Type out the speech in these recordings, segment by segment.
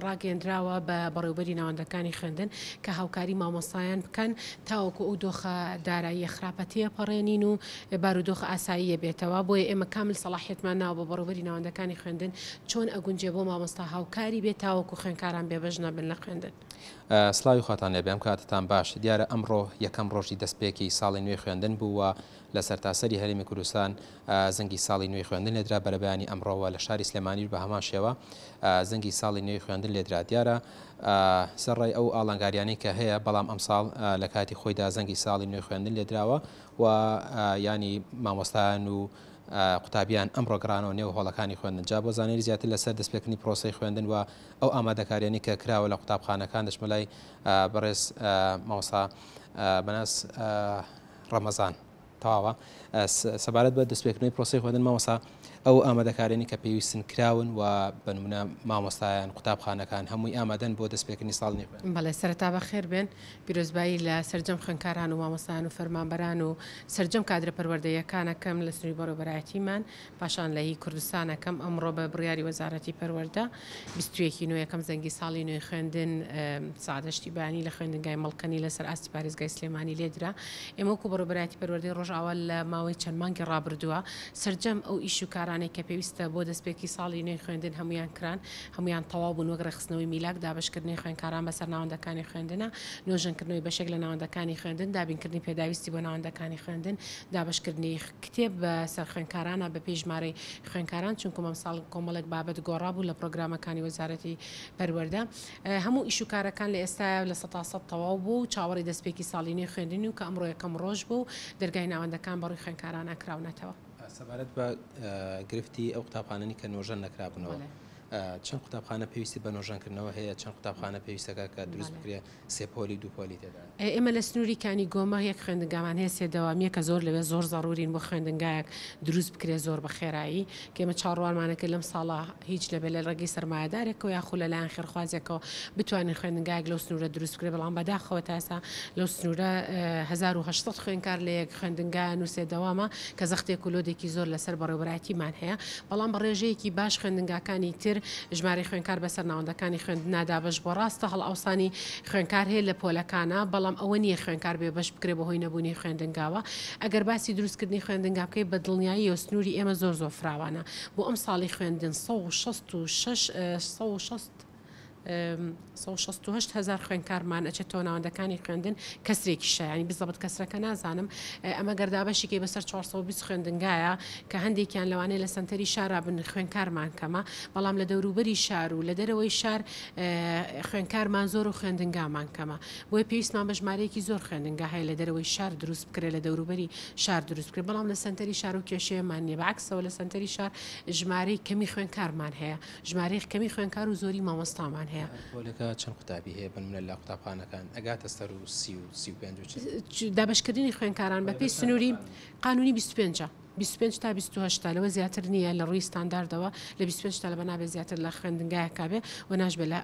ڕاگەیەندراوە بە بەڕێوبەری ناوەندەکانی خوێندن کە هاوکاری مامۆستایان بکەن تاوەکو ئەو دۆخە داراییە خراپە تێپەڕێنین و بارودۆخ ئاساییە بێتەوە، بۆیە ئێمە کامل سەڵاحیەتمان ناوە بە بەڕێوبەری ناوەندەکانی خوێندن چۆن ئەگونجێ بۆ مامۆستا هاوکاری بێت تاوەکو خوێندکاران بێبەش نەبن لە خوێندن. سڵاوی خواتان لێبێ ئەم کاتەتان باش دیارە ئەمڕۆ یەکەم ڕۆژی دەستپێکی ساڵی نوێی خوێندن بوو و لە سەرتاسەری هەرێمی کوردستان زەنگی ساڵی نوێی خوێندن لێدرا بەرەبەیانی ئەمڕۆ و لە شاری سلێمانیش بە هەمان شێوە زەنگی ساڵی نوێی خوێندن لێدرا دیارە سەرڕای ئەو ئاڵنگاریانەی کە هەیە بەڵام ئەمساڵ لە کاتی خۆیدا زەنگی ساڵی نوێی خوێندن لێدراوە و ینی مامۆستایان و قوتابیان ئەمڕۆ گەڕانەوە نێو هۆڵەکانی خوێندن جا بۆ زانیاری زیاتر لەسەر دەستپێکردنی پرۆسەی خوێندن و ئەو ئامادەکاریانی کە کراوە لە قوتابخانەکان دەچمە لای بەڕێز مامۆستا بەناز ڕەمەزان. تەواوە سەبارەت بە دەستپێکردنەوەی پرۆسەی خوێندن مامۆستا ئەو ئامادەکاریانی کە پێویستن کراون و بە نمونە مامۆستایان قوتابخانەکان هەمووی ئامادەن بۆ دەستپێکردنی ساڵی نوێی خوێندن؟ بەڵێ سەرەتا بەخێر بێن پیرۆزبایی لە سەرجەم خوێندکاران و مامۆستایان و فەرمانبەران و سەرجەم کادرە پەروەردەییەکان ئەکەم لە سنووری بەڕێوەبەرایەتیمان پاشان لە هی کوردستان ئەکەم ئەمڕۆ بە بڕیاری وەزارەتی پەروەردە 21 ی نۆ یەکەم زەنگی ساڵی نوێی خوێندن سەعات هەشتی بەیانی لە خوێندنگای مەڵکەنی لەسەر ئاستی پارێزگای سلێمانی لێدرا. ئێمە وەکو بەڕێوەبەرایەتی پەروەردەی ڕۆژئاوا لە ماوەی چەند مانگی ڕابردووە سەرجەم ئەو ئیش و کارانەی کە پێویستە بۆ دەستپێکی ساڵی نوێی خوێندن هەموویان کران، هەموویان تەواو بوون وەک ڕێکخستنەوەی میلاک، دابەشکردنی خوێندکاران بەسەر ناوەندەکانی خوێندنا، نۆژەنکردنەوەی بەشێک لە ناوەندەکانی خوێندن، دابینکردنی پێداویستی بۆ ناوەندەکانی خوێندن، دابەشکردنی کتێب بەسەر خوێندکارانا بەپێی ژمارەی خوێندکاران، چونکوم ئەمساڵ کۆمەڵێک بابەت گۆڕابوو لە پڕۆگرامەکانی وەزارەتی پەروەردە. هەموو ئیش و کارەکان لە ئێستایا 100% تەواو بووە و چاوەڕێی دەستپێکی ساڵی نوێی خوێندنین و کە ئەمڕۆ یەکەم ڕۆژ بووە و دەرگای ناوەندەکان بەڕووی خوێندکارانا کراونەتەوە. سەبارەت بە گرفتی ئەو قوتابخانانەی کە نۆژەن نەکرابوونەوە، چەند قوتابخانە پێویستی بە نۆژەنکردنەوە هەیە، چەند قوتابخانە پێویستەکە کە دروست بکرێ سێ پۆلی دوو پۆلی تێدایە؟ ئێمە لە سنووری کانی گۆمە یەک خوێندنگامان هەیە سێ دەوامییە کە زۆر لەوێ زۆر زەروورین بۆ خوێندنگایەک دروست بکرێ زۆر بە خێرایی کە ئێمە چاوەڕوانمانە کرد لەم ساڵە هیچ نەبێ لە ڕێگەی سەرمایەدارێکەوە یاخو لە لایەن خێرخوازێکەوە بتوانین خوێندنگایەک لەو سنوورە دروست بکرێ بەڵام بەداخەوە تا ئێستا لەو سنوورە 1800 خوێندکار لە یەک خوێندنگایان و سێ دەوامە کە زەختێک و لۆدێکی زۆر لەسەر بەڕێوەبەرایەتیمان هەیە بەڵام بە ڕێژەیەکی باش خوێندنگاکانی تر ژمارەی خوێندکار بەسەر ناوەندەکانی خوێندنا دابەش بووە ڕاستە هەڵئاوسانی خوێندکار هەیە لە پۆلەکانا بەڵام ئەوە نییە خوێندکار بێبەش بکرێ بەهۆی نەبوونی خوێندنگاوە ئەگەر باسی دروستکردنی خوێندنگا بکەی بە دڵنیاییەوە سنووری ئێمە زۆر زۆر فراوانە بۆ ئەمساڵی خوێندن 166 160 168 هەزار خوێندکارمان ئەچێتەوە ناوەندەکانی خوێندن کەسرێکیشە ینی بزەبت کەسرەکە نازانم ئەمە گەر دابەشیکەی بەسەر 420 خوێندنگایە کە هەندێکیان لەوانەیە لە سەنتەری شارا بن خوێندکارمان کەمە بەڵام لە دەوروبەری شار و لە دەرەوەی شار خوێندکارمان زۆر و خوێندنگامان کەمە بۆیە پێویستمان بە ژمارەیەکی زۆر خوێندنگا هەیە لە دەرەوەی شار دروست بکرێت لە دەوروبەری شار دروست بکرێت بەڵام لە سەنتەری شار و کێشەیەمان نییە بە عەکسەوە لە سەنتەری شار ژمارەی کەمی خوێندکارمان هەیە ژمارەی کەمی خوێندکار و زۆری مامۆستامان هەیە. هەر پۆلێکە چەند قوتابی هەیە بنمونە لە قوتابخانەکان ئەگاتە سەر و 30 و 35 و 40؟ دابەشکردنی خوێندکاران بەپێی سنووری قانونی 25 ە. 25 تا 28 تا لەوە زیاتر نییە لە ڕووی ستانداردەوە لە 25 تەلەبە نابێت زیاتر لە خوێندنگایەکا بێ و ناشبێ لە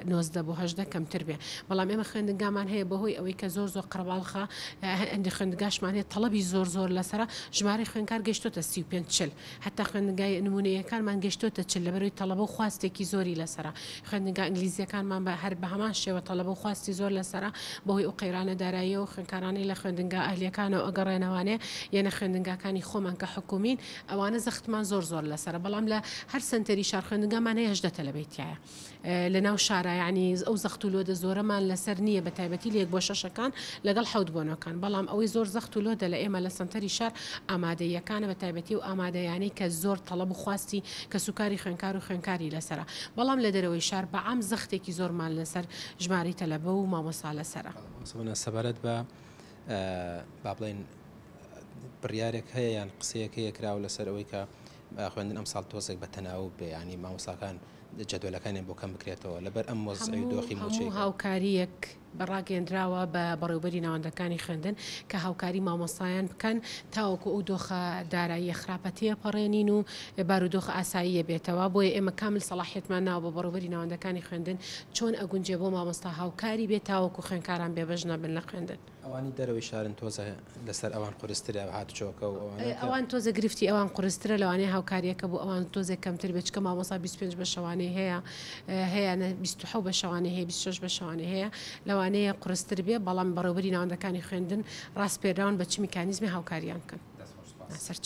19 بۆ 18 کەمتر بێ بەڵام ئێمە خوێندنگامان هەیە بەهۆی ئەوەی کە زۆر زۆر قەرەباڵخە هەندێک خوێندنگاشمان هەیە تەڵەبی زۆر زۆر لەسەرە ژمارەی خوێندکار گەیشتۆتە 35 40 هەتا خوێندنگای نمونەیەکانمان گەشتۆتە 40 لەبەرەوەی تەڵەبە و خواستێکی زۆری لەسەرە خوێندنگا ئینگلیزیەکانمان بە هەر بە هەمان شێوە تەڵەبە و خواستی زۆر لەسەرە بەهۆی ئەو قەیرانە داراییەوە خوێندکارانەی لە خوێندنگا ئەهلیەکانەوە ئەگەڕێنەوانێ یەنە خوێندنگاکانی خۆمان کە حکومین ئەوانە زەختمان زۆر زۆر لەسەرە بەڵام لە هەر سەنتەری شار خوێندنگامان هەیە 18 تەلەبەی تیایە لە ناو شارا یانی ئەو زەخت و لۆدە زۆرەمان لەسەر نییە بە تایبەتی لە یەک بۆ شەشەکان لەگەڵ حەوت بۆ نۆکان بەڵام ئەوەی زۆر زەخت و لۆدە لە ئێمە لە سەنتەری شار ئامادەییەکانە بە تایبەتی ئەو ئامادەیانەی کە زۆر تەڵەب و خواستی کەسوکاری خوێندکار و خوێندکاری لەسەرە بەڵام لە دەرەوەی شار بە عام زەختێکی زۆرمان لەسەر ژمارەی تەلەبە و مامۆستا لەسەرە. مامۆستا سەبارەت بە با بڵێین بڕیارێک هەیە یان قسەیەک هەیە کراوە لەسەر ئەوەی کە خوێندن ئەمساڵ تۆزێک بە تەناوب بێ یانی مامۆستاکان جەدوەلەکانیان بۆ کەم بکرێتەوە لەبەر ئەم وەزعی و دۆخی مووچەی هەموو هاوکارییەک ڕاگەیەندراوە بە بەڕێوبەری ناوەندەکانی خوێندن کە هاوکاری مامۆستایان بکەن تاوەکو ئەو دۆخە داراییە خراپە تێپەڕێنین و بارودۆخ ئاساییە بێتەوە بۆیە ئێمە کامل سەڵاحیەتمان ناوە بە بەڕێوبەری ناوەندەکانی خوێندن چۆن ئەگونجێ بۆ مامۆستا هاوکاری بێت تاوەکو خوێندکاران بێبەش نەبن لە خوێندن. ئەوانی دەرەوەی شارن تۆزە لەسەر ئەوان قورسترە هاتوچۆکە و ئەوانە کە. ئەوان تۆزە گرفتی ئەوان قورسترە لەوانەیە هاوکاریەکە بۆ ئەوان تۆزێک کەمتر بێت چکە مامۆستا 25 بە شەوانەی. بەشەوانەی هەیە، هەیە 27 بەشەوانەی هەیە، 26 بەشەوانەی هەیە، لەوانەیە قورستر بێ، بەڵام بەڕێوەبەری ناوەندەکانی خوێندن ڕاسپێراون بە چ میکانیزمێ هاوکاریان بکەن. سەرچاوە.